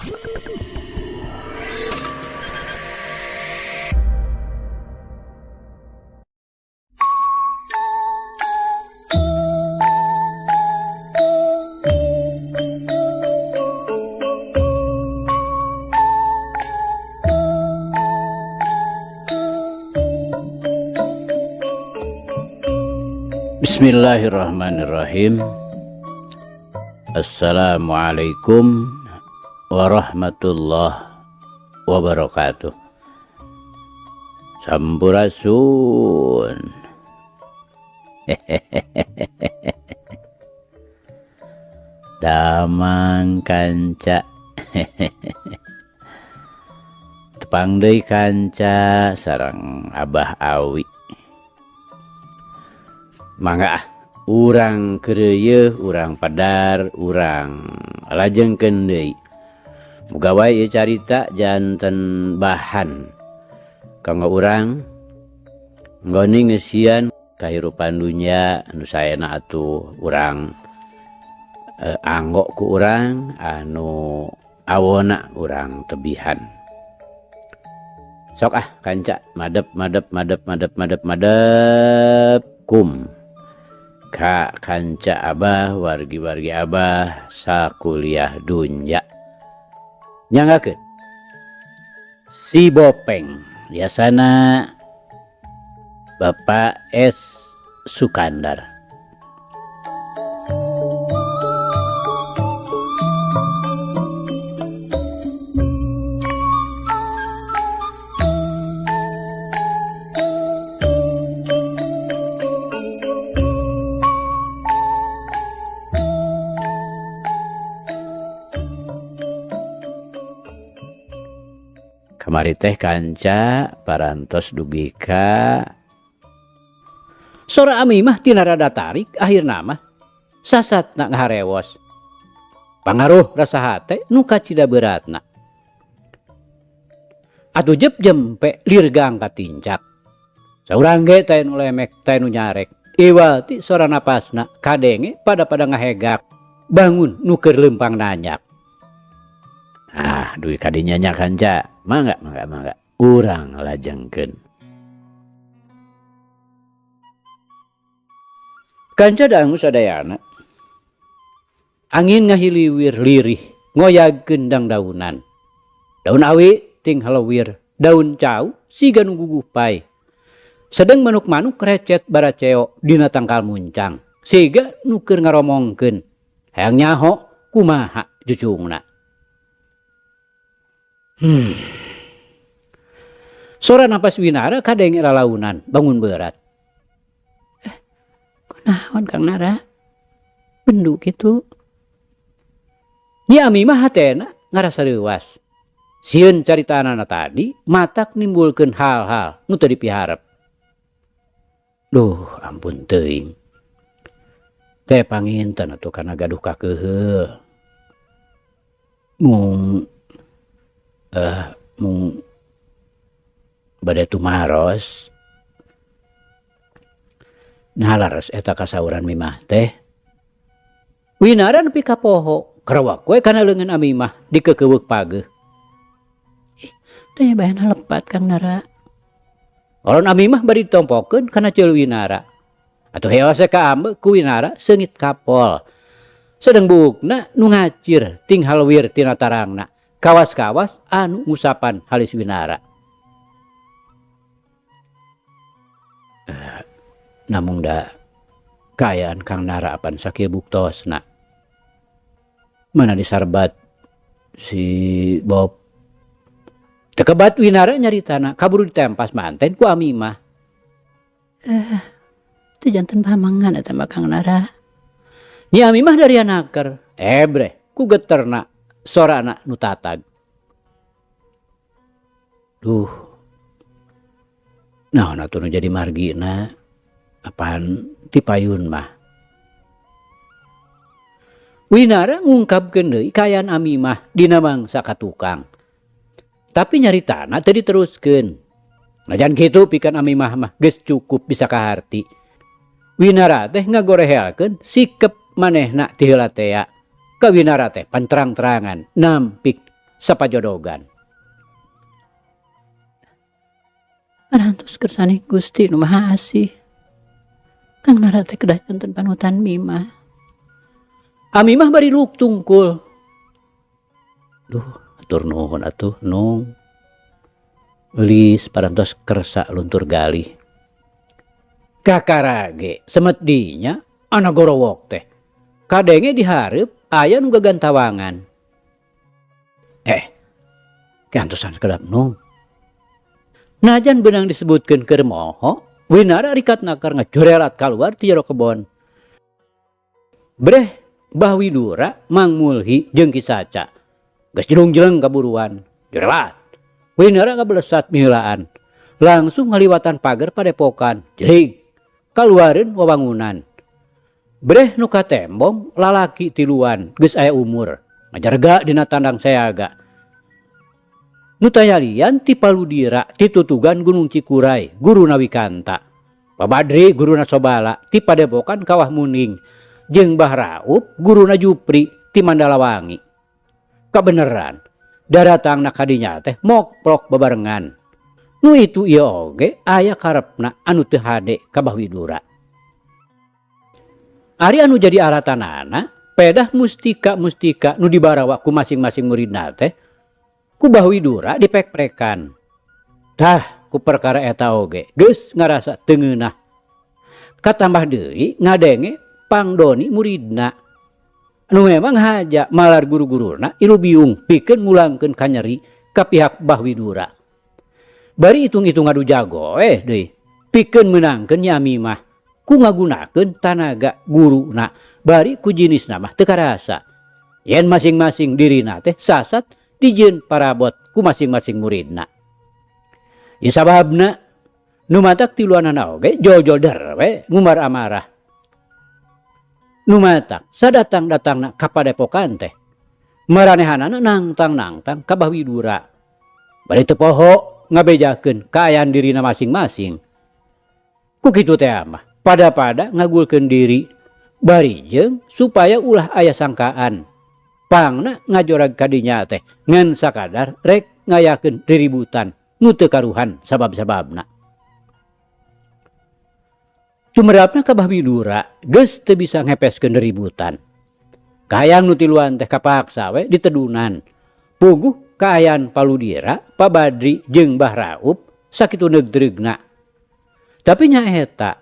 Bismillahirrahmanirrahim. Assalamualaikum warahmatullahi wabarakatuh. Sampurasun. Damang kanca. Tepang deui kanca sareng Abah Awi. Mangga ah, urang keureuyeung, urang padar, urang lajengkeun deui. Muga wae ieu carita janten bahan kanggo urang nggoni ngeusian kahirupan dunya anu saena atuh urang anggo ku urang anu awona urang tebihan. Sok ah kanca madep madep madep madep madep madep kum ka kanca abah wargi-wargi abah sakuliah dunya. Nyanggakeun si Bopeng biasana Bapak S Sukandar. Kamari teh kanca parantos dugi ka sora ami mah tina rada tarik akhirna mah sasatna ngaharewos. Pangaruh rasa hate nu kacida beratna. Atuh jep jempe lirgang katincak. Saurang ge teh nu lemek teh nu nyarek. Iwal ti sora napasna kadenge pada-pada ngahegak. Bangun nu keur leumpang nanyak. Ah, duit kadinya nya kanca. Mangga, mangga, mangga. Urang lajengkeun. Kanca dangu sadayana. Angin ngahiliwir lirih ngoyagkeun dangdaunan. Daun awi ting halewir, daun cau siga nu gugupai. Sedeng manuk-manuk recet baraceo dina tangkal muncang. Siga nu keur ngaromongkeun. Hayang nyaho kumaha jucungna. Sora napas Winara kadenge lalaunan bangun berat. Kunaon Kang Nara? Bendu kitu. Nyi Ami mah hatena ngarasa reuas. Sieun caritaanana tadi matak nimbulkeun hal-hal nu teu dipiharep. Duh, ampun teuing. Teh panginten atuh kana gaduh kakeuheul. Mung mung bade tumaros. Nah laras eta kasauran mimah teh. Winara nepi ka poho, kerewak we kana leungeun ami mah dikekeuweuk pageuh. Ih, teh bayana lepat Kang Nara. Olon ami mah bari ditompokeun kana ceul Winara. Atuh heos we ka ambe ku Winara seungit kapol. Sedeng buukna nu ngacir ting halwir tina tarangna. Kawas-kawas anu ngusapan halis Winara. Namung da kaayaan Kang Nara apan sakieu buktosna. Mana disarbat si Bob. Tekebat Winara nyaritana kaburu ditempas manten ku ami mah. Teu janten pamangan eta mah Kang Nara. Nyi ami mah dari anaker. Ebreh ku geterna sorana nu tatag. Duh. Naon atuh nu jadi margina apaan ti payun mah. Winara ngungkapkeun deui kaayaan ami mah dina mangsa ka tukang. Tapi nyaritana teu diteruskeun. Najan kitu pikeun ami mah mah geus cukup bisa kaharti. Winara teh ngagorehelkeun sikep manehna ti heula tea. Ka Winara teh panterang-terangan nampik sapajodogan. Parantos kersane Gusti nu Maha Asih. Kang Nara teh kedah janten panutan Mimah. Amimah bari luk tungkul. Duh, atur nuhun atuh nung. Eulis parantos kersa luntur galih. Kakarage semet dinya ana gorowok teh. Kadenge dihareup aya nu gagantawangan. Eh, kantosan sakedap nung. Najan beunang disebutkeun keur moho, Winara rikat nakar ngajorelat kaluar ti jero kebon. Breh Bah Widura, Mang Mulhi jeung Ki Saca geus jelung-jeleng kaburuan. Jorelat. Winara ngabelesat miheulaan. Langsung ngaliwatan pager padepokan. Jelig. Kaluareun wawangunan. Breh nu katembong lalaki tiluan geus aya umur. Ngajarga dina tandang seaga. Nu tayalian ti Paludira ti tutugan Gunung Cikuray guruna Wikanta. Pabadri guruna Sobala ti padepokan Kawah Muning jeung Bah Raup guruna Jupri ti Mandalawangi. Kabeneran daratangna ka dinya teh mokprok babarengan. Nu itu ieu oge aya karepna anu teu hade ka Bah Widura. Ari anu jadi alatanana pedah mustika-mustika nu dibarawa ku masing-masing muridna teh ku Bah Widura dipek-pekan. Tah ku perkara eta oge geus ngarasa teu ngeunah. Katambah deui ngadenge pangdoni muridna anu memang haja malar guru-guruna ilu biung pikeun ngulangkeun kanyeri ka pihak Bah Widura. Bari hitung-hitung adu jago deui pikeun meunangkeun Nyi Amimah ku ngagunakeun tanaga guruna bari ku jinisna mah teu karasa. Yen masing-masing dirina teh sasat dijieun parabot ku masing-masing muridna. Ieu sababna nu matak tiluanana oge jol-jol der we ngumbar amarah. Nu matak sadatang-datangna ka padepokan teh maranehanana nangtang-nangtang ka Bah Widura. Bari teu poho ngabejakeun kaayaan dirina masing-masing. Ku kitu teh mah pada-pada ngagulkeun diri bari jeung supaya ulah aya sangkaan. Pangna ngajorag ka dinya teh ngan sakadar rek ngayakeun riributan nu teu karuhan sabab-sababna. Tumerapna ka Bah Widura geus teu bisa ngepeskeun ributan. Kahayang nu tiluan teh kapaksa we ditedunan. Puguh kaayaan Paludira, Pabadri jeung Bah Raup sakitu neugdreugna. Tapi nyaeta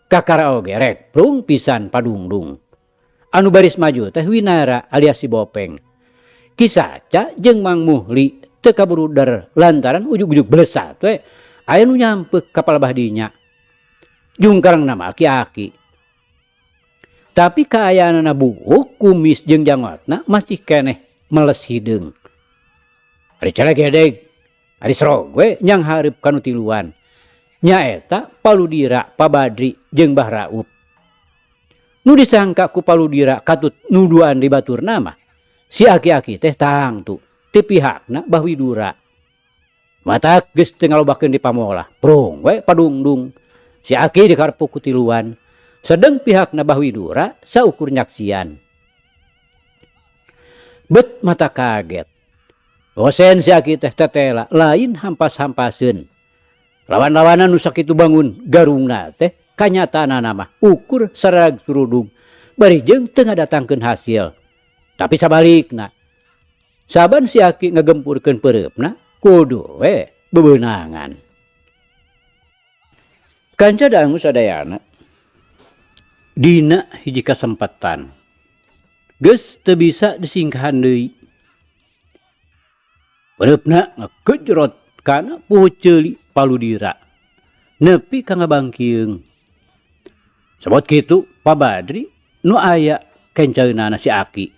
kakara oge rek prung pisan padungdung. Anu baris maju teh Winara alias si Bopeng. Ki Saca jeung Mang Muhli teu kaburuder lantaran ujug-ujug blesat we aya nu nyampeuh ka palebah dinya. Jungkarangna mah aki-aki. Tapi kaayaanana buuk, kumis jeung jangotna masih keneh meles hideung. Ari calegedeg, ari serog we nyang hareup kanu tiluan. Nyaeta Paludira, Pabadri jeung Bah Raup. Nu disangka ku Paludira katut nuduan di baturna mah, si aki-aki teh tangtu ti pihakna Bah Widura. Matak geus teu ngalobakeun di pamolah, prung we padungdung. Si aki dikarepuk ku tiluan, sedeng pihakna Bah Widura saukur nyaksian. Bet mata kaget. Bosen si aki teh tetela lain hampas-hampaseun. Lawan-lawanan nu sakitu bangun garungna teh kanyataanana mah ukur sarag surudug bari jeung teu ngadatangkeun hasil. Tapi sabalikna, saban si aki ngagempurkeun peureupna kudu we bebeunangan. Kanca dangu sadayana dina hiji kasempatan geus teu bisa disingkahan deui. Peureupna ngakejrot kana puhu ceuli Paludira nepi ka ngabangkieung. Sabot kitu Pabadri nu aya kencaeunana si aki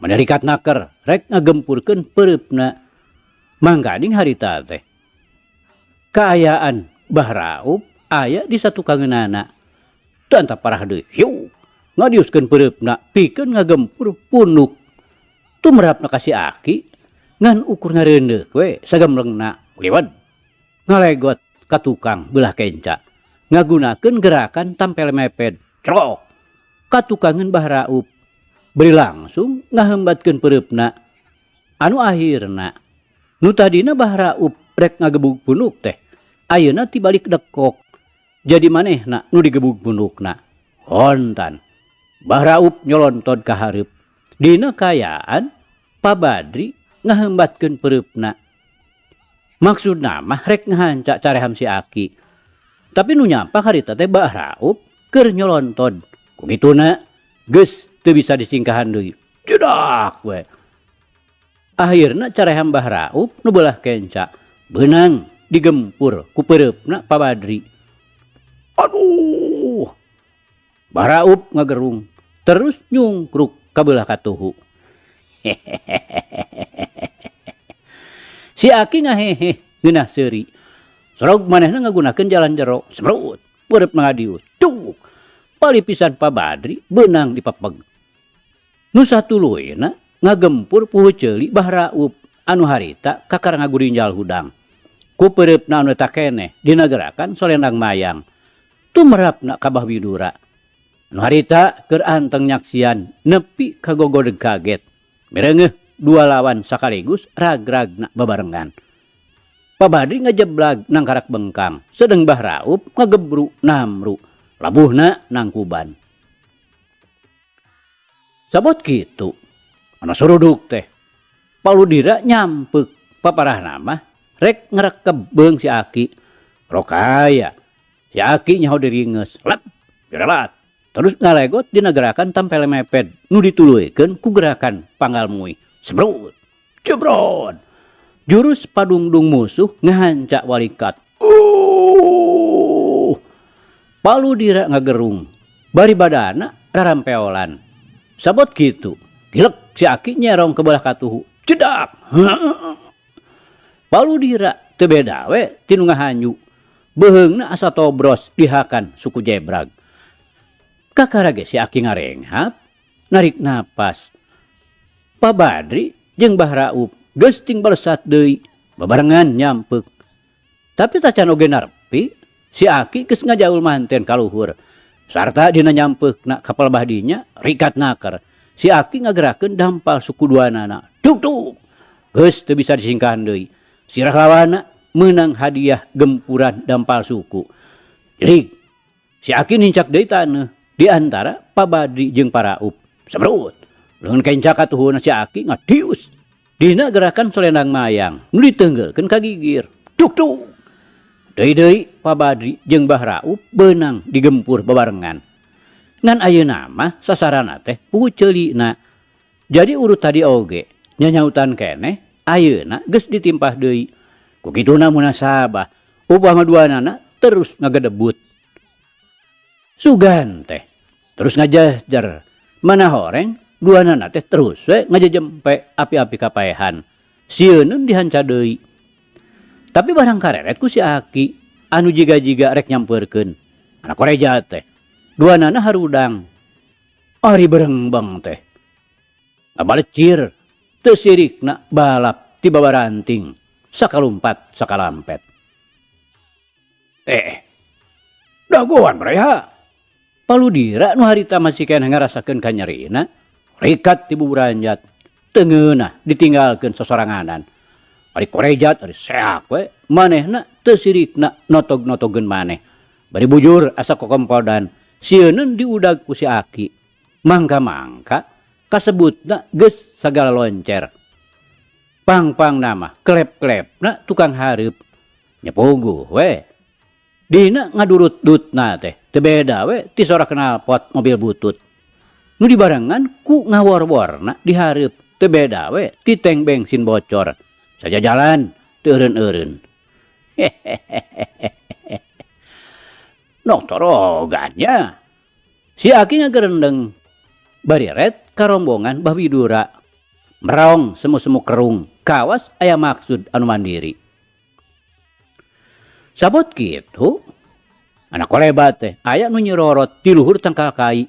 manerikat naker rek ngagempurkeun peureupna. Mangkaning harita teh kaayaan Bah Raup aya di satukangeunana. Teu antap parah deui hiu ngadiuskeun peureupna pikeun ngagempur punuk. Tumerapna ka si aki ngan ukur ngareundeuk we sagemlengna liwet ngalegot ka tukang beulah kenca ngagunakeun gerakan tampel meped crok ka tukangeun Bah Raup bari langsung ngahembatkeun peureupna. Anu ahirna nu tadina Bah Raup rek ngagebug punuk teh ayeuna tibalik dekok jadi manehna nu digebug punukna. Hontan Bah Raup nyolontod ka hareup dina kaayaan Pa Badri ngahembatkeun pereupna. Maksudna mah rek ngahanca careham si Aki. Tapi nu nyampak harita teh Bah Raup keur nyolontod. Ku kituna geus teu bisa disingkahan deui. Jedak we. Akhirna careham Bah Raup nu beulah kenca beunang digempur ku peureupna Pa Badri. Aduh. Bah Raup ngagerung terus nyungkruk ka beulah katuhu. Si Aki ngaheheh ngeunah seuri. Sorog manehna ngagunakeun jalan jero, semrut, peureupna ngadius. Cuk. Palipisan Pa Badri beunang dipepeg. Nu satuluyna ngagempur puhu ceuli Bah Raup anu harita kakara ngagurinjal hudang. Ku peureupna anu eta keneh dina gerakan solendang mayang. Tumerapna ka Bah Widura. Anu harita keur anteng nyaksian nepi ka gogodeg kaget. Mireungeuh dua lawan sakaligus ragragna babarengan. Pa Badri ngajeblag nangkarak bengkang, sedeng Bah Raup ngagebru namru, labuhna nangkuban. Sabot kitu, anu suruduk teh. Paludira nyampek paparahna mah rek ngrekeb beung si Aki. Rokaya, si Aki nyaho diringeus, lep, direlat. Terus ngalegot dina gerakan tampele meped nu dituluykeun ku gerakan panggal muih. Sebrut, jebrot. Jurus padungdung musuh ngahanca walikat. Paludira ngagerung, bari badana rarampeolan. Sabot kitu, gilek si Aki nyerong ke belah katuhu. Cedak. Paludira teu beda we ti nu ngahanyu. Beuheungna asa tobros dihakan suku jebrag. Kakara ge si Aki ngarenghap, narik napas. Pa Badri jeung Bah Raup geus ting balesat deui, babarengan nyampek. Tapi tacan oge narpi, si Aki geus ngajaul manten ka luhur. Sarta dina nyampekna ka palebah dinya, rikat naker. Si Aki ngagerakeun dampal suku duanana. Tuk tuk. Geus teu bisa disingkahan deui. Sirah lawana meunang hadiah gempuran dampal suku. Jerig, si Aki nincak deui taneuh di antara Pa Badri jeung Pa Raup. Sebrut. Leungeun kenca katuhuna si Aki ngadius. Dina gerakan solendang mayang nu diteunggeulkeun ka gigir. Tuk tuk. Deui-deui Pa Badri jeung Bah Raup beunang digempur babarengan. Ngan ayeuna mah sasarana teh pugu ceulina. Jadi urut tadi oge nyanyautan keneh ayeuna geus ditimpah deui. Ku kituna munasabah upama duanana terus ngagedebut. Sugan teh terus ngajajar mana horeng duanana teh terus we ngajejempe api-api kapaehan. Sieuneun dihanca deui. Tapi barang kareret ku si Aki anu jiga-jiga rek nyampeurkeun. Anak koreja teh duanana harudang. Ari berengbeng teh ngabalecir teu sirikna balap ti babaranting sakalumpat sakalampet. Dagoan bareha. Paludira nu harita masih keneh ngarasakeun kanyerina, rikat ti buburanjat, teu ngeunah ditinggalkeun sosoranganan. Ari korejat ari seak we, manehna teu sirikna notog-notogeun maneh. Bari bujur asa kokompodan, sieuneun diudag ku si Aki. Mangka-mangka kasebutna geus sagala loncer. Pang-pang nama klep-klepna tukang hareup. Nyepuguh we. Dina ngadurut-dutna teh teu beda we ti sora knalpot mobil butut. Nu dibarengan ku ngawor-worna di hareup teu beda we ti tank bensin bocor. Sajajalan teu eureun-eureun. Nok torogannya. Si Aki ngagerendeng bari ret ka rombongan Bah Widura. Merong semu-semu kerung kawas aya maksud anu mandiri. Sabot kitu anak koleba teh aya nu nyirorot ti luhur tangkal kai.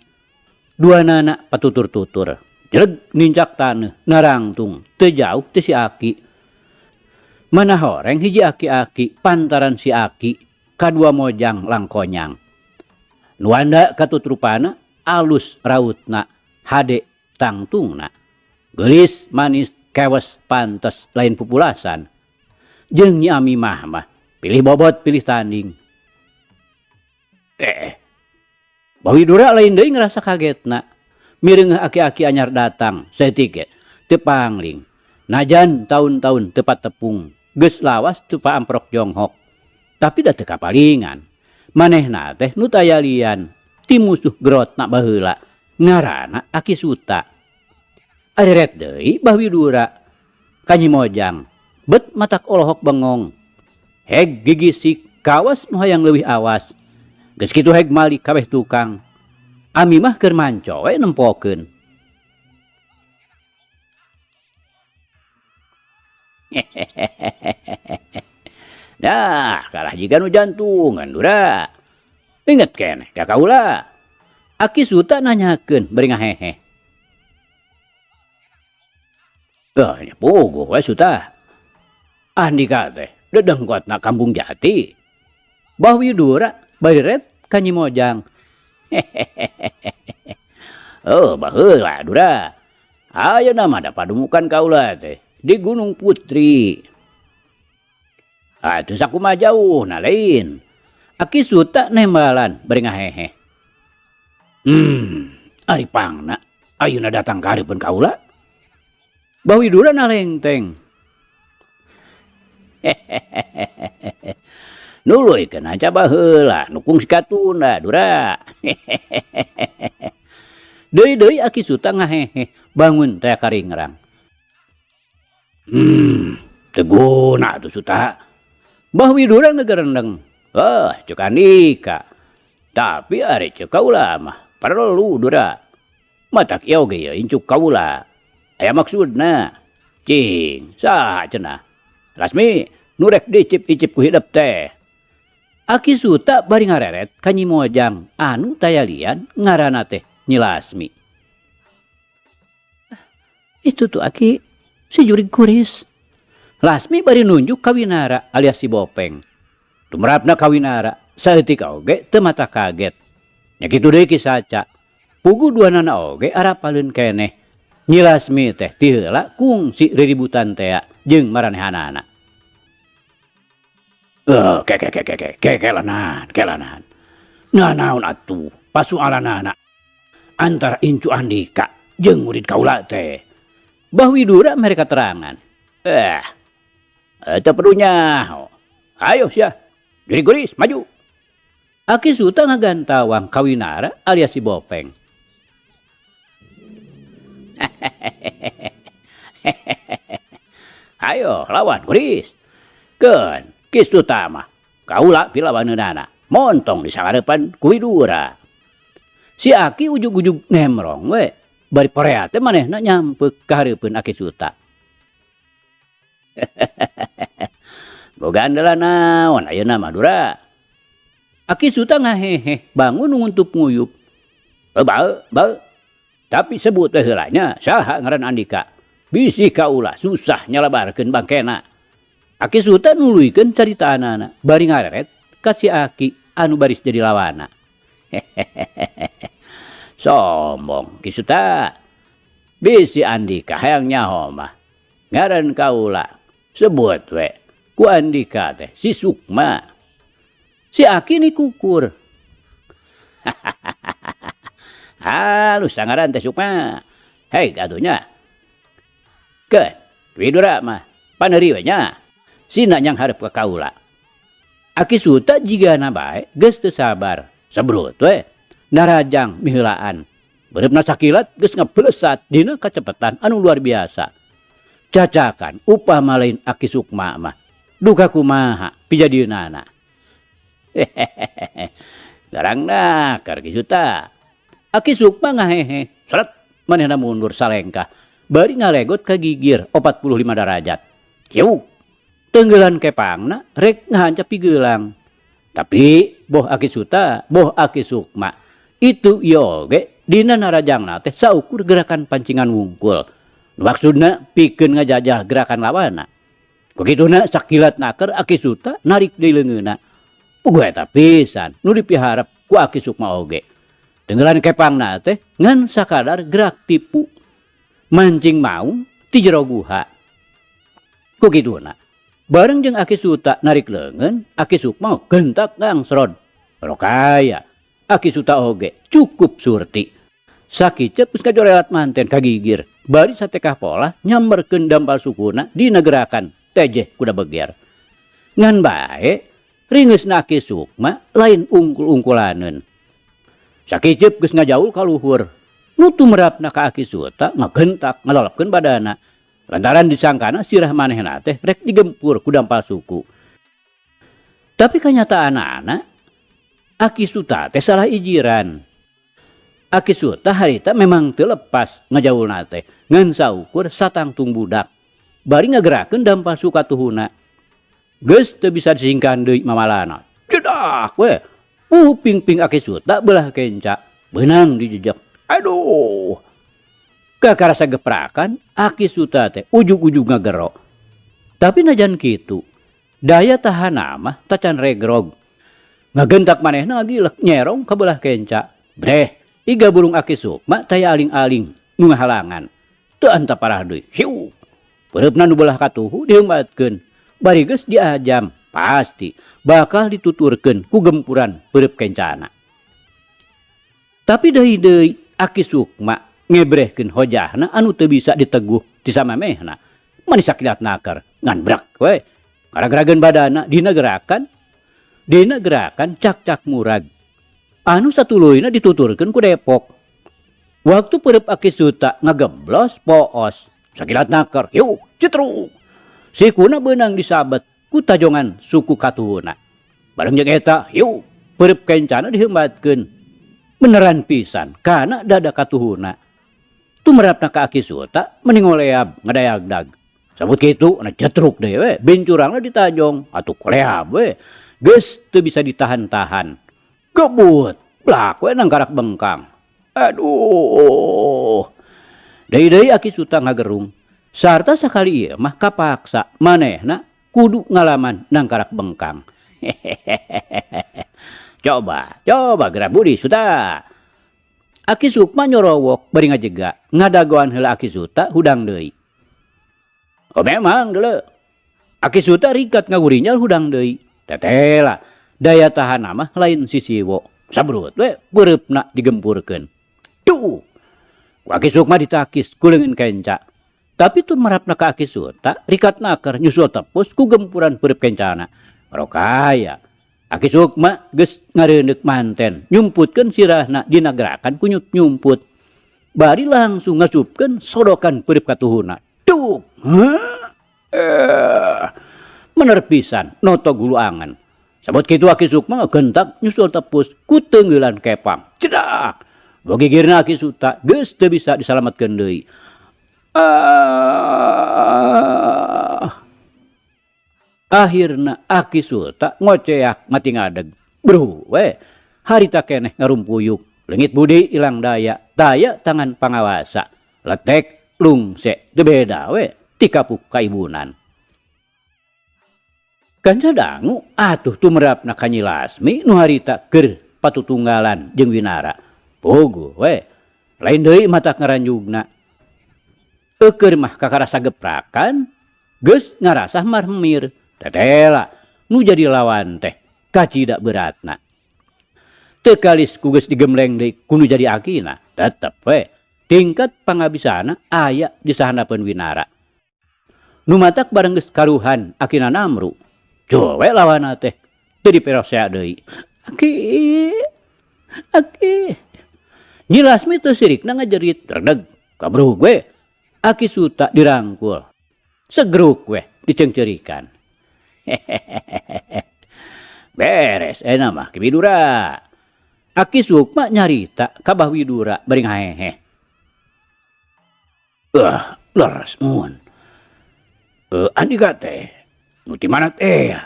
Duanana patutur-tutur. Jeleg nincak taneuh narangtung teu jauh ti si Aki. Mana horeng hiji aki-aki pantaran si Aki kadua mojang langkonyang. Nuanda katutrupana alus rautna hade tangtungna. Geulis manis Kewes pantes lain pupulasan. Jeung Nyi Amimah mah pilih bobot pilih tanding. Eh, Bah Widura lain deui ngarasa kagetna. Mireungeuh aki-aki anyar datang saeutik ge teu pangling. Najan taun-taun teu patepung, geus lawas teu paamprok jonghok. Tapi da teu kapalingan. Manehna teh nu taya lian ti musuh gerotna baheula ngaranna Aki Suta. Areret deui Bah Widura ka Nyi Mojang bet matak olohok bengong. Heg gigisik kawas nu hayang leuwih awas. Geus kitu heg malik kabeh tukang. Ami mah keur manco we nempokeun. Nah, kalah jiga nu jantungan dura. Inget keneh ka kaula. Aki Suta nanyakeun bari ngahehe. Eh, nya puguh we Suta. Andika teh dedengkotna Kampung Jati. Bah Widura bari ret ka Nyi Mojang. Oh, baheula Dura. Ayeuna mah da padumukan kaula teh di Gunung Putri. Atuh sakumaha jauhna lain. Aki Suta nembalan bari ngahehe. Ari pangna ayeuna datang ka hareupeun kaula. Bah Widura nalengteng. Nuluykeun aca baheula nu kungsi katunda Dura. Deui-deui Aki Suta ngahehe bangun teh karingrang. Teu guna atuh Suta. Bah Widura ngegerendeng. Heuh, ceuk Andika. Tapi ari ceuk kaula mah perlu Dura. Matak ieu oge ieu incuk kaula. Aya maksudna. Cing, saha cenah? Lasmi, nu rek diicip-icip ku hidep teh. Aki Suta bari ngareret ka Nyi Mojang anu taya lian ngaranna teh Nyi Lasmi. Itu tuh Aki, si jurig kuris. Lasmi bari nunjuk ka Winara alias si Bopeng. Tumrapna ka Winara, saeutik oge teu mata kaget. Nya kitu deui Ki Saca. Puguh duanana oge arapaleun keneh. Nyi Lasmi teh ti heula kungsi riributan tea jeung maranehanana. Ke ke ke ke ke ke kelanan kelanan. Nah naon atuh pasualanana antara incu Andika jeung murid kaula teh. Bah Widura mere katerangan. Teu perlu nyaho. Ayo sia, jurig guris maju. Aki Suta ngagantawang ka Winara alias si Bopeng. Ayo lawan guris. Keun Ki Suta mah kaula pilawaneunana montong di sangareupan ku Widura. Si Aki ujug-ujug nemrong we bari porea teh manehna nyampeuk ka hareupeun Aki Suta. Boga andalan naon ayeuna mah Dura. Aki Suta ngahehe bangun nguntup nguyup. Bae, bae. Tapi sebut teh heula nya saha ngaran Andika. Bisi kaula susah nyalabarkeun bangkena. Aki Suta nuluykeun caritaanana bari ngareret ka si Aki anu baris jadi lawana. Sombong Ki Suta. Bisi Andika hayang nyaho mah. Ngaran kaula sebut we ku Andika teh si Sukma. Si Aki ni kukur. Halus sangaran teh Sukma. Hei atuh nya. Keun Widura mah paneuri we nya. Sina nyang hareup ka kaula. Aki Suta jigana bae geus teu sabar. Sebrut we narajang miheulaan. Beureupna sakilat geus ngeblesat dina kacepetan anu luar biasa. Cacakan upama lain Aki Sukma mah. Duka kumaha pijadieunana. Garang nakar Ki Suta. Aki Sukma ngahehe, seret manehna mundur salengkah. Bari ngalegot ka gigir 45 darajat. Kieu tenggelan kepangna rek ngahancap pigelang. Tapi boh Aki Suta, boh Aki Sukma. Itu ieu oge dina narajangna teh saukur gerakan pancingan wungkul. Nu maksudna pikeun ngajajah gerakan lawanna. Kukituna sakilat naker Aki Suta narik deui leungeunna. Puguh eta pisan nu dipiharep ku Aki Sukma oge. Tenggelan kepangna teh ngan sakadar gerak tipu. Mancing maung ti jero guha. Ku kituna, bareng jeung Aki Suta narik leungeun, Aki Sukma gentak ngangsrod. Rokaya, Aki Suta oge cukup surti. Sakiceup geus kajorelat manten kagigir, bari satekah polah nyamberkeun dampal sukuna dina gerakan tejeh kuda beger. Ngan bae, ringeusna Aki Sukma lain ungkul-ungkulaneun. Sakiceup geus ngajaul ka luhur. Nu tumerapna ka Aki Suta ngagentak ngalolopkeun badana. Lantaran disangkana sirah manehna teh rek digempur ku dampal suku. Tapi kanyataanana Aki Suta teh salah ijiran. Aki Suta harita memang teu lepas ngajaulna teh ngan saukur satangtung budak. Bari ngagerakeun dampal suku katuhuna. Geus teu bisa disingkahan deui mamalana. Cedak we. Ping-ping Aki Suta belah kenca, beunang dijejek. Aduh. Kakarasa geprakan Aki Suta teh ujug-ujug ngagero. Tapi najan kitu, daya tahanna mah tacan regrog. Ngagentak manehna ngagilek nyerong ka belah kenca. Breh, iga burung Aki Sukma taya aling-aling nu ngahalangan. Teu antap parah deui. Hiu. Peureupna nu belah katuhu diheumbatkeun. Bari geus diajam, pasti bakal dituturkeun ku gempuran peureub kencana. Tapi deui-deui Aki Sukma ngebrehkeun hojahna anu teu bisa diteguh ti samamehna. Mani sakilat naker ngan brak we. Ngaragerageun badana dina gerakan cak-cak murag. Anu satuluyna dituturkeun ku Depok. Waktu peureub Aki Suta ngageblos poos sakilat naker, hiu cetruk. Sikuna beunang disabet ku tajongan suku katuhuna. Bareng jeung eta, hiu peureub kencana diheumbatkeun. Beneran pisan kana dada katuhuna. Tumerapna ka Aki Suta meni ngoleab ngadayagdag. Sabut kitu na cetruk deui we, bincurangna ditajong atuh koleab we. Geus teu bisa ditahan-tahan. Gebut, blak we nangkarak bengkang. Aduh. Deui-deui Aki Suta ngagerung. Sarta sakali ieu mah kapaksa manehna kudu ngalaman nangkarak bengkang. Coba, coba gerak budi Suta. Aki Sukma nyorowok bari ngajega, ngadagoan heula Aki Suta hudang deui. Oh memang deuleu. Aki Suta rikat ngagurinyal hudang deui. Tetela, daya tahan mah lain sisiwo. Sabrut we peureupna digempurkeun. Tuh. Ku Aki Sukma ditakis ku leungeun kenca. Tapi tumerapna ka Aki Suta rikat naker nyusul tepus ku gempuran peureub kencana. Rokaya. Aki Sukma geus ngareundeuk manten, nyumputkeun sirahna dina gerakan kunyut nyumput. Bari langsung ngasupkeun sodokan peureub katuhuna. Tuk. Bener pisan noto gulu angen. Sabot kitu Aki Sukma ngagentak nyusul tepus ku teunggeulan kepang. Cedak. Bogigirna Aki Suta geus teu bisa disalametkeun deui. Ah. Akhirna Aki Suta ngoceak mati ngadeg. Bro we, harita keneh ngarumpuyuk. Leungit budi ilang daya, taya tangan pangawasa. Letek lungse teu beda we ti kapuk kaibunan. Kanca dangu atuh tumerapna ka Nyi Lasmi nu harita keur patutunggalan jeung Winara. Puguh we, lain deui matak ngaranjugna. Eukeun mah kakarasa geprakan, geus ngarasah marmir. Tetela nu jadi lawan teh kacida beratna. Teu kalis ku geus digembleng deui ku nu jadi akina, tetep we tingkat pangabisana aya di sahandapeun Winara. Nu matak bareng geus karuhan akina namru. Cuwe lawanna teh teu diperosea deui. Aki, aki. Nyi Lasmi teu sirikna ngajerit, redeg kabrug we. Aki Suta dirangkul. Segruk we diceungceurikan. Beres enak mah Ki Widura. Aki Sukma nyarita ka Bah Widura bari ngahehe. Leres mun. Andika teh nu ti mana teh?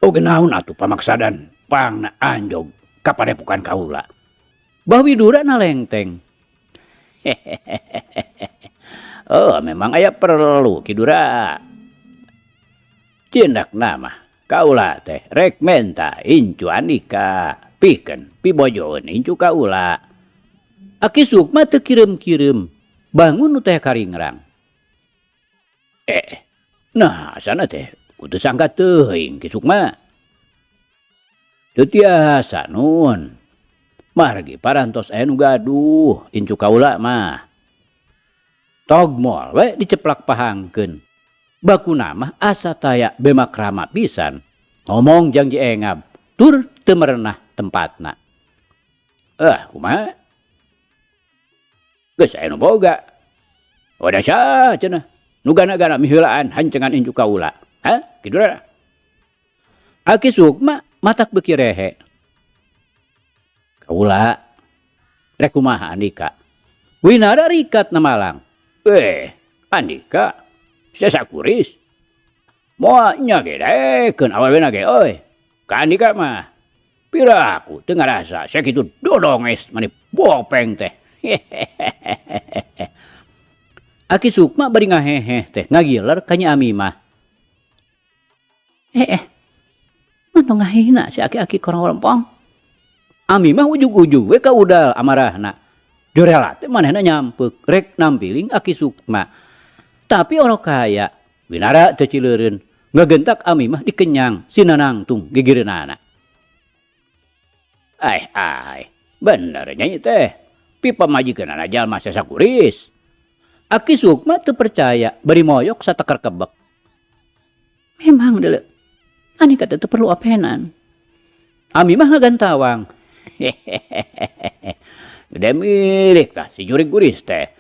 Oge naon atuh pamaksadan pangna anjog ka padepokan kaula. Bah Widura nalengteng. Oh, memang aya perlu Ki Dura. Cindakna mah kaula teh rek menta incu andika pikeun pibojoeun incu kaula. Aki Sukma teu kireum-kireum bangun nu teh karingrang. Nah, asana teh kudu sangka teuing Ki Sukma. Teu tiasa nun. Margi parantos aya nu gaduh incu kaula mah. Togmol we diceplak pahangkeun. Bakuna mah asa taya bema krama pisan. Ngomong jang Ji Engab tur teu merenah tempatna. Eh, kumaha? Geus aya nu boga. Wadah saha cenah nu gana-gana miheulaan hancengan incu kaula. Hah? Kitu da. Aki Sukma matak beuki rehe. Kaula rek kumaha andika? Winara rikat na malang. Eh, andika sasakuris. Moal nya ge daekeun awewena ge euy. Ka andika mah piraku teu ngarasa sakitu dodonges mani bopeng teh. Aki Sukma bari ngaheheh teh ngagiler ka Nyi Amimah. Eh, eh, mantong ngahina si aki-aki korong-rempong. Amimah ujug-ujug we ka udal amarahna. Jorela teh manehna nyampeuk rek nampiling Aki Sukma. Tapi orok kaya, Winara teu cileureun, ngagentak Amimah dikenyang sinanangtung gigireunana. Ai ai, bener nya ieu teh. Pipa majikeunana jalma sasakuris. Aki Sukma teu percaya bari moyok sateker kebek. Memang deuleu, Anika teh teu perlu openan. Ami mah ngagantawang. Hehehehe. Gede milik tah si jurig guris teh.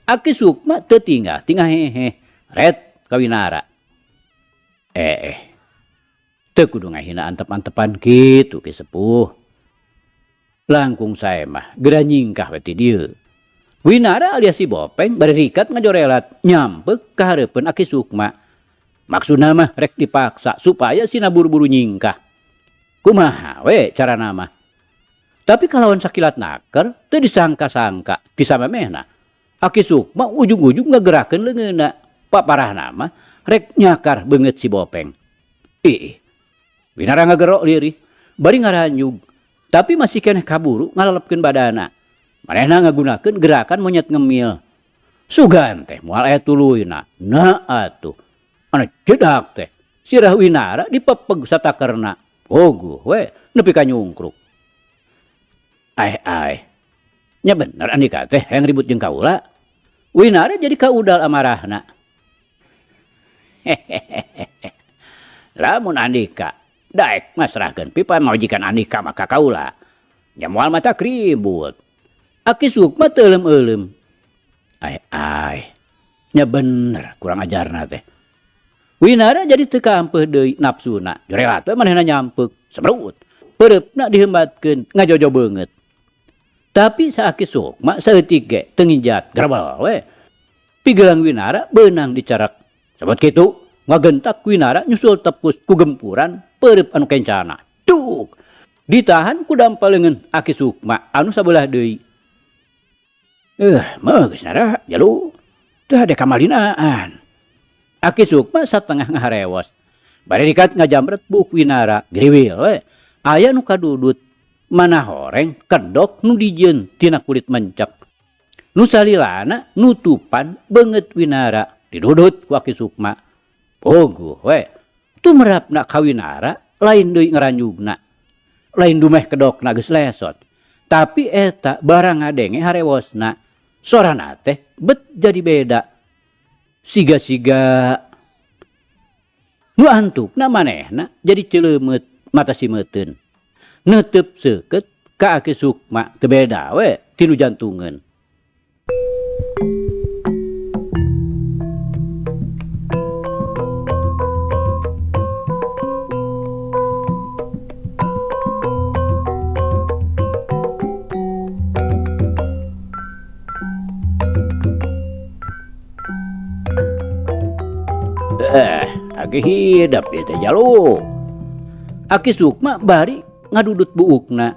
Aki Sukma teu tinggal tinggal hehe. Ret ka Winara. Eh, eh. Teu kudu ngahina antep-antepan kitu Ki Sepuh. Langkung sae mah geura nyingkah we ti dieu. Winara alias si Bopeng bari rikat ngajorelat nyampeuk ka hareupeun Aki Sukma. Maksudna mah rek dipaksa supaya sina buru-buru nyingkah. Kumaha we carana mah. Tapi kalawan sakilat naker teu disangka-sangka ti samemehna. Aki Sukma ujug-ujug ngagerakeun leungeunna. Paparahna mah rek nyakar beungeut si Bopeng. Iih. Winara ngagero lirih bari ngaranyug tapi masih keneh kaburu ngalalepkeun badana. Manehna ngagunakeun gerakan monyet ngemil. Sugan teh moal aya tuluyna. Nah atuh. Anu jedak teh sirah Winara dipepeg satakerna. Puguh we nepi ka nyungkruk. Aeh aeh. Nya bener andika teh hayang ribut jeung kaula. Winara jadi kaudal amarahna. Hehehehe. Lamun andika daek masrahkeun pipa majikan andika mah ka kaula. Nya moal matak ribut. Aki Sukma teu euleum-euleum. Aeh aeh. Nya bener kurang ajarna teh. Winara jadi teu kaampeuh deui napsuna. Jorelat we manehna nyampeuk. Semerut. Peureupna dihembatkeun ngajojo beungeut. Tapi saaki Sukma saeutik ge teu nginjat grebel we. Pigelang Winara beunang dicerek. Sabot kitu ngagentak Winara nyusul tepus ku gempuran peureup anu kencana. Duk! Ditahan ku dampa leungeun Aki Sukma anu sabelah deui. Eh, meuh geus nara jalu. Teu hade kamalinaan. Aki Sukma satengah ngaharewos. Bari rikat ngajamret buuk Winara, giriwil we. Aya nu kadudut, mana horeng kedok nu dijieun tina kulit mencek. Nu salilana nutupan beungeut Winara, didudut ku Aki Sukma. Puguh we, tumerapna ka Winara lain deui ngaranjugna. Lain dumeh kedokna geus lesot. Tapi eta barang ngadenge harewosna, sorana teh bet jadi beda. Siga-siga nu antukna manehna jadi ceuleumeup mata simeuteun. Neuteup seukeut ka Aki Sukma teu beda we ti nu jantungeun. Eh, aki hidep ieu teh jalu. Aki Sukma bari ngadudut buukna.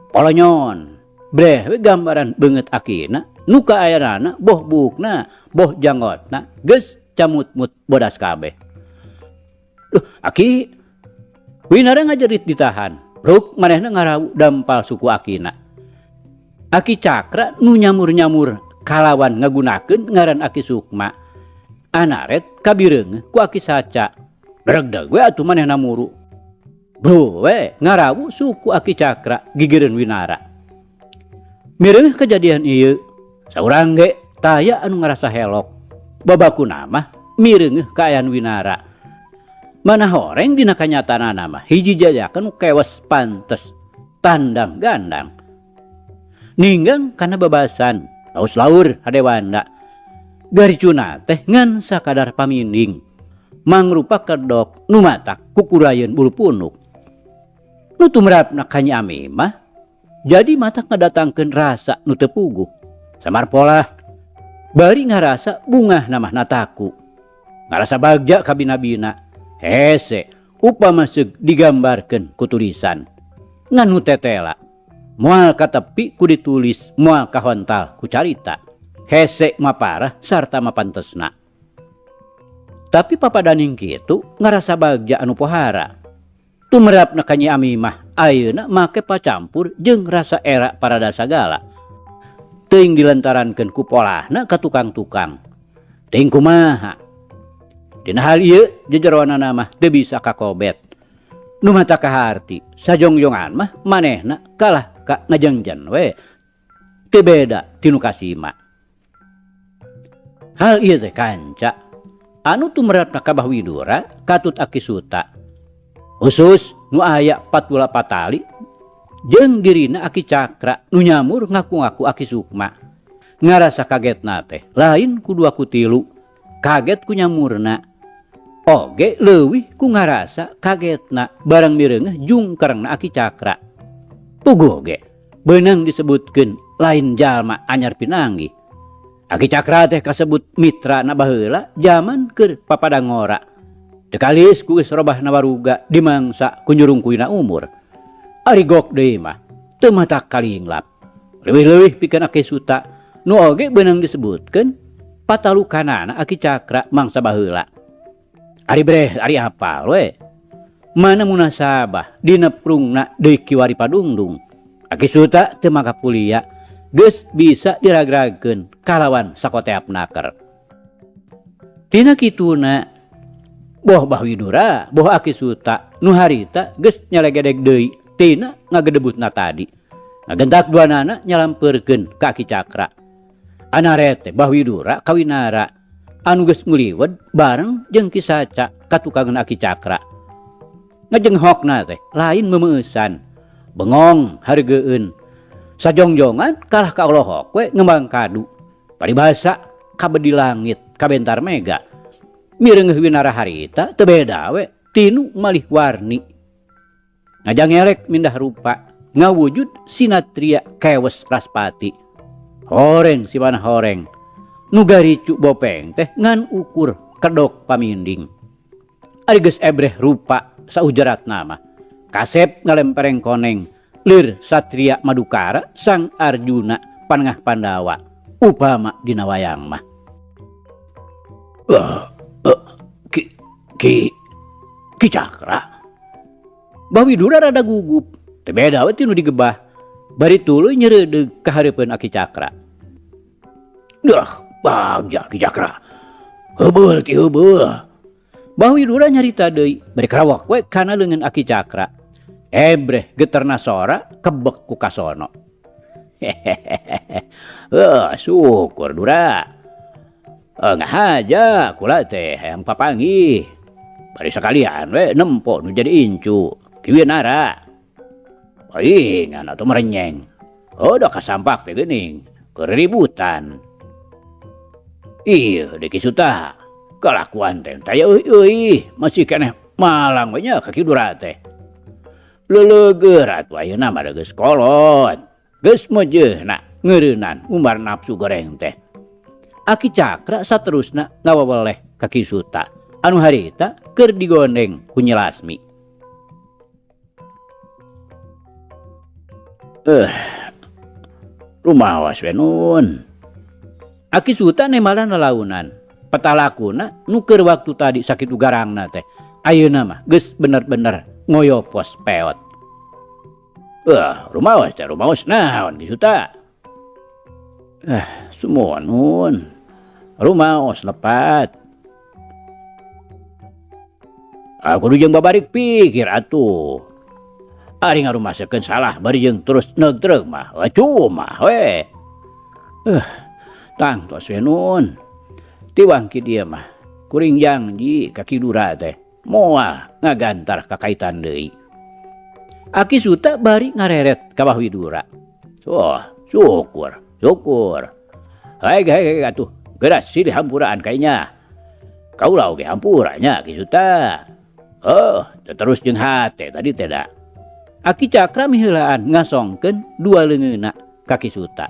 Polonyon, breh we gambaran beungeut akina nu kaayanana boh buukna, boh janggotna geus camutmut bodas kabeh. Duh, aki Winara ngajerit ditahan. Ruk manehna ngarawu dampal suku akina. Aki Cakra nu nyamur-nyamur kalawan ngagunakeun ngaran Aki Sukma. Anaret kabireungeuh ku Aki Saca. Dregdeg we atuh manehna muru. Bro we ngarawu suku Aki Cakra gigireun Winara. Mireungeuh kajadian ieu, saurang ge taya anu ngarasa helok. Babakuna mah mireungeuh kaayaan Winara. Mana horeng dina kanyataanana mah hiji jajakan nu kewas pantes tandang gandang. Ninggang kana babasan, laus laur hadewanda. Garicuna teh ngan sakadar paminding. Mangrupa kedok nu matak kukurayeun bulu punuk. Nu tumrapna ka Nyi Ami mah jadi matak ngadatangkeun rasa nu teu puguh. Samar polah bari ngarasa bungahna mah nataku. Ngarasa bagja kabina-bina. Hese upama seug digambarkeun ku tulisan. Ngan nu tetela moal katepi ku ditulis, moal kahontal ku carita. Hese maparah sarta mapantesna. Tapi papadaning kitu ngarasa bagja anu pohara. Tumerapna ka Nyi Ami mah ayeuna make pacampur jeung rasa era parada sagala. Teuing dilantarankeun ku polahna ka tukang-tukang. Teuing kumaha. Dina hal ieu jejeroanana mah teu bisa kakobet. Nu mata kaharti sajongjongan mah manehna kalah ka ngajengjen we. Teu beda ti nu kasima. Hal ieu teh kanca anu tumerapna ka Bah Widura katut Aki Suta. Khusus nu aya patula patali jeung dirina Aki Cakra nu nyamur ngaku-ngaku Aki Sukma. Ngarasa kagetna teh lain ku dua ku tilu, kaget ku nyamurna. Oge leuwih ku ngarasa kagetna barang mireungeuh jungkerengna Aki Cakra. Puguh oge beunang disebutkeun lain jalma anyar pinanggih. Aki Cakra teh kasebut mitra na baheula jaman keur papadangora. Teu kalis ku geus robahna waruga dimangsa ku nyurungkuina umur. Ari gok deui mah teu matak kalinglap. Leuwih-leuwih pikeun Aki Suta nu oge beunang disebutkeun patalukanana Aki Cakra mangsa baheula. Ari breh ari apal we. Mana munasabah dina prungna deui kiwari padungdung. Aki Suta teu makapulia geus bisa diragragkeun kalawan sakoteap naker. Tina kituna boh Bah Widura boh Aki Suta nu harita geus nyalegedeg deui tina ngagedebutna tadi. Ngagentak duanana nyalampeurkeun ka Aki Cakra. Anaret teh Bah Widura ka Winara anu geus nguliwed bareng jeung Ki Saca ka tukangeun Aki Cakra. Ngajenghokna teh lain memeusan, bengong hareugeun. Sajongjongan kalah ka olohok we ngembang kadu. Paribasa kabedi langit kabentar mega. Mireungeuh Winara harita teu beda we tinu malih warni. Ngajangelek mindah rupa ngawujud sinatria kewes raspati. Horeng si mana horeng. Nu garicu bopeng teh ngan ukur kedok paminding. Ari geus ebreh rupa saujaratna mah. Kasep ngalempereng koneng lir satria madukara sang Arjuna panengah Pandawa upama dina wayang mah. Ki Cakra. Bah Widura rada gugup, teu beda we ti nu digebah. Bari tuluy nyeureudeuh ka hareupeun Aki Cakra. Dah, bagja Ki Cakra. Heubeul ti heubeul. Bah Widura nyarita deui, bari karawak we kana leungeun Aki Cakra. Ebreh geterna sora kebek ku kasono. Hehehe. Syukur Dura. Ngahaja kula teh hayang papanggih. Bari sakalian we nempo nu jadi incu. Ki Winara. Paingan atuh merenyeng. Oh, da kasampak teh geuning. Keur ributan. Ieu deui Ki Suta. Kalakuan teh taya euy-euy, masih keneh malang we nya ka Ki Dura teh. Leuleugeur atuh ayeuna mah da geus kolot. Geus meujeuhna ngeureunnan umbar nafsu goreng teh. Aki Cakra saterusna ngawaweleh ka Ki Suta anu harita keur digondeng ku Nyi Lasmi. Rumawas we nun. Aki Suta nemalan lalaunan. Petalakuna nu keur waktu tadi sakitu garangna teh. Ayeuna mah geus bener-bener ngoyopos peot. Rumawas teh rumawas naon Ki Suta? Semua nun. Rumaos lepat. Kudu jeung babarik pikir atuh. Ari ngarumasekeun salah bari jeung terus neugtreg mah cuma we. Tangtos we nun. Tiwang ki dieu mah kuring janji ka Ki Dura teh moal ngagantar kakaitan deui. Aki Suta bari ngareret ka Bah Widura. Oh, syukur, syukur. Hei, hei, hei, atuh. Geura silih hampuraan kayaknya. Kaula oge hampura nya Ki Suta. Oh, terus jeung hate tadi teh da. Aki Cakra miheulaan ngasongkeun dua leungeunna ka Ki Suta.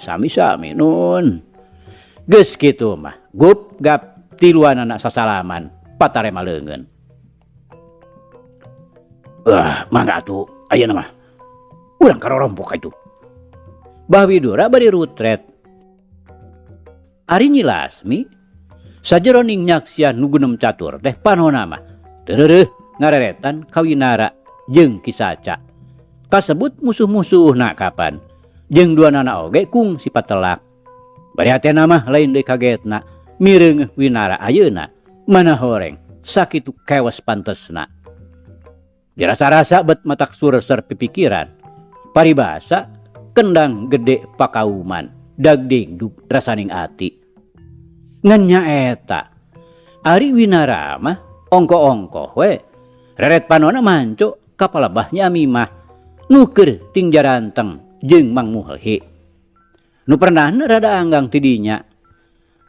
Sami-sami nun. Geus kitu mah, gup gap tiluanana sasalaman patarema leungeun. Mangga atuh ayeuna mah. Urang karorompok atuh. Bah Widura bari rutret. Ari Nyi Lasmi sajeroning nyaksian nu gunem catur teh panona mah teu ngareretan ka Winara jeung Ki Saca. Kasebut musuh-musuhna kapan jeung duanana oge kungsi patelak. Bari hatena mah lain deui kagetna mireungeuh Winara ayeuna mana horeng sakitu kewes pantesna. Dirasa-rasa bet matak surser pipikiran. Paribasa kendang gede pakauman dagdingdug rasaning ati. Ngan nyaeta ari Winara mah ongko-ongko we reret panona manco ka palebah Nyi Amimah nuker ting jaranteng jeung Mang Muhlhi. Nu pernahna rada anggang ti dinya.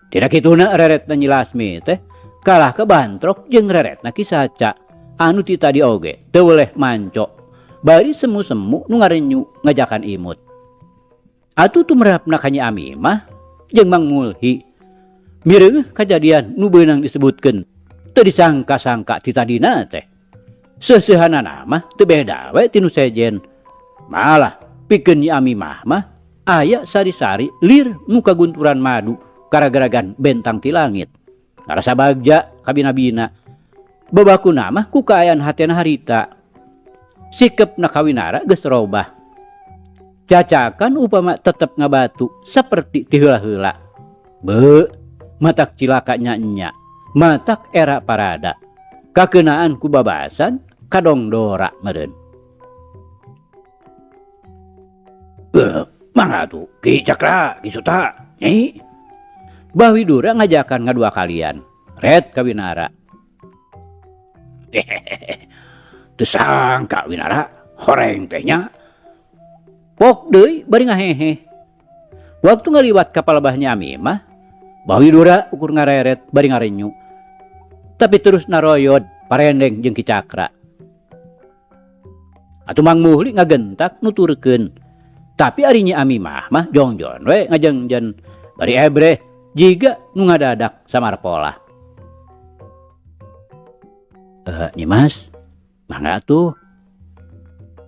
Tidak kituna reretna Nyi Lasmi teh kalah kebantrok jeung reretna Ki Saca anu ti tadi oge teu weleh manco bari semu-semu nu ngarenyu ngajakan imut. Atuh tumrapna ka Nyi Amimah jeung Mang Mulhi. Mireungeuh kajadian nu beunang disebutkeun teu disangka-sangka ti tadina teh. Seusehanana mah teu beda we ti nu sejen. Malah pikeun Nyi Amimah mah aya sari-sari lir nu kagunturan madu karagaragan bentang ti langit. Ngarasa bagja kabina-bina. Babakuna mah ku kaayaan hatena harita. Sikepna ka Winara geus robah. Cacakan upama tetep ngabatu saperti ti heula-heula. Beuh, matak cilaka nya-nya, matak era parada. Kakeunaan ku babasan kadongdora meureun. Mangga atuh Ki Cakra, Ki Suta, Nyi. Bah Widura ngajakan ngadua kalian. Red ka Winara. Teu sangka Winara horeng teh nya. Pok deui bari ngahehe. Waktu ngaliwat ka palebah Nyi Amimah, Bah Widura ukur ngareret bari ngarenyu. Tapi terus naroyod parendeng jeung Ki Cakra. Atuh Mang Muhli ngagentak nuturkeun. Tapi ari Nyi Amimah mah jongjon we ngajengjen bari ebreh jiga nu ngadadak samarpolah. Nyi Mas, mangga atuh.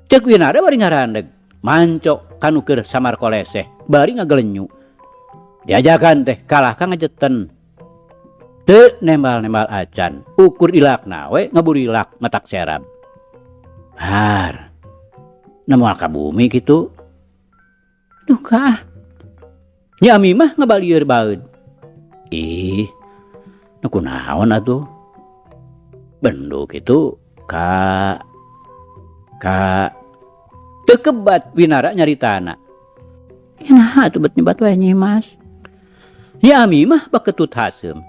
Ceuk Winara bari ngarandeg, manco kanu keur samarkoleseh bari ngagelenyu. Diajakan teh kalah ka ngajeten. Teu nembal-nembal acan, ukur ilakna we ngaburilak matak serab. Har, na moal ka bumi kitu. Duh ka. Nyi Amimah ngabalieur baeud. Ih, nu kunaon atuh? Bendu kitu ka teu kebat Winara nyaritana. Naha atuh bet nyebat wae Nyi Mas. Nyi Amimah baketut haseum.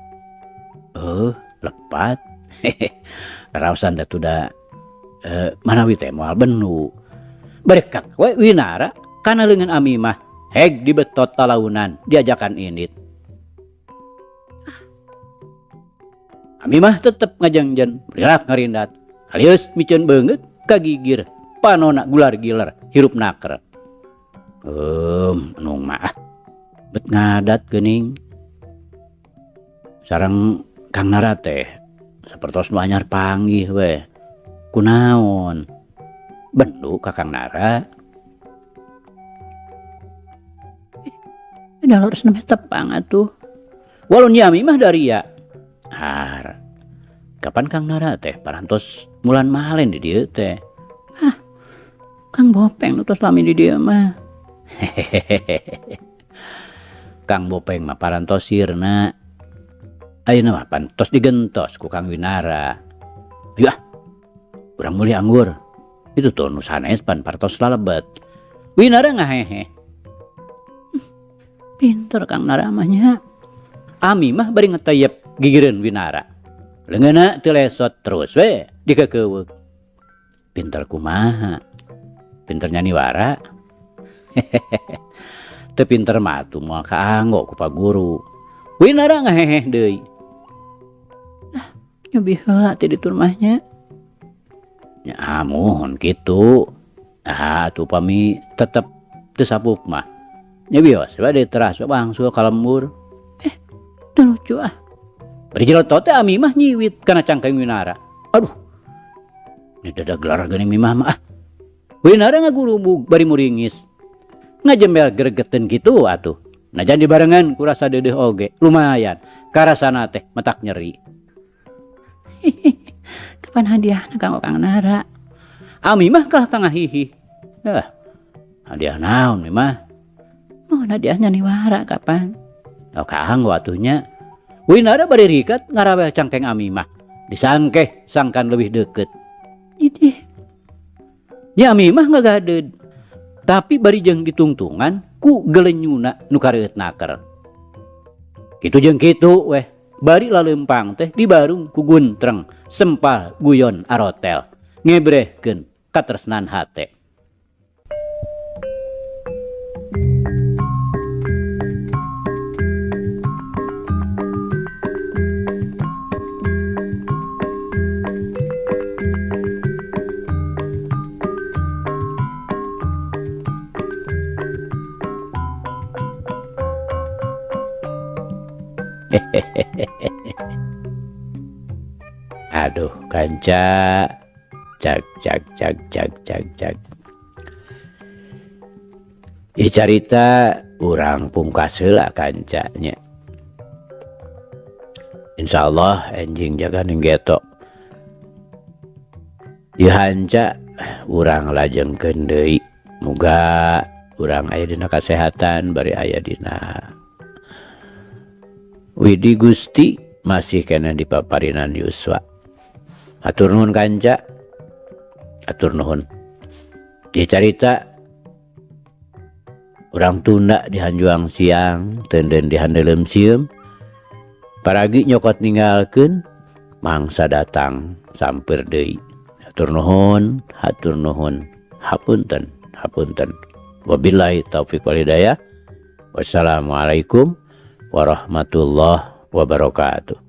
Lepat. Raosan teh tuda manawi teh moal bendu. Berkak we Winara kana leungeun Amimah heg dibetot talaunan diajakan indit. Amimah tetep ngajengjen rilak ngarindat. Alius miceun beungeut kagigir panona gular giler hirup naker. Nung mah bet ngadat geuning. Sareng Kang Nara teh sapertos nu anyar panggih we. Kunaon? Bendu ka Kang Nara. Da harus nemeh tepang atuh. Walau Nyi Amimah daria. Har. Kapan Kang Nara teh parantos mulan malen di dieu teh? Hah. Kang Bopeng nu tos lami di dieu mah. Kang Bopeng mah parantos sirna. Ayeuna mah pantos digentos ku Kang Winara. Ayo ah, urang meuli anggur. Itu tuh nu sanes pan partos lalebet. Winara ngahehe. Pinter Kang Nara mah nya. Ami mah bari ngeteyep gigireun Winara. Leungeunna teu lesot terus we dikekeuweuk. Pinter kumaha? Pinter nyaniwara? Teu pinter mah atuh moal kaanggo ku Pak Guru. Winara ngaheheh deui. Nah, nyobi heula ti ditu mah nya. Nya muhun kitu. Ah, atuh pami tetep teu sapuk mah. Nya bios we diteras we wangsul ka lembur. Teu lucu ah. Bari jelotot teh ami mah nyiwit kana cangkeng Winara. Aduh. Ini dada gelar geuning mimah mah ah. Winara ngagurubug bari muringis. Ngajembel gregeteun kitu atuh. Najan dibarengan ku rasa deudeuh oge, lumayan karasana teh matak nyeri. Kapan hadiahna kanggo Kang Nara? Ami mah kalah ka ngahihih. Hadiah naon mimah? Mohon hadiah nyaniwara kapan? Oh, kaanggo atuh nya. Winara bari rikat ngarawel cangkeng ami mah. Disangkeh sangkan leuwih deukeut. Idih. Nya ami mah ngagadeud. Tapi bari jeung ditungtungan ku gelenyuna nu kareueut naker. Kitu jeung kitu weh, bari laleumpang teh dibarung ku guntreng sempal guyon arotel ngebrehkeun katresnan hate. Aduh kanca, cak cak cak cak cak cak. Ieu carita urang pungkas heula kanca nya. Insyaallah enjing jaga ning geto. Ieu hanca urang lajengkeun deui. Muga urang aya dina kasehatan bari aya dina Widi Gusti masih keneh di paparinan Yuswa. Hatur nuhun kanca, hatur nuhun. Ieu carita urang tunda di hanjuang siang, teunden di handeuleum sieum. Paragi nyokot ninggalkeun, mangsa datang sampeur deui. Hatur nuhun, hatur nuhun, hapunten, hapunten. Wabillahi taufik wal hidayah. Wassalamualaikum warahmatullahi wabarakatuh.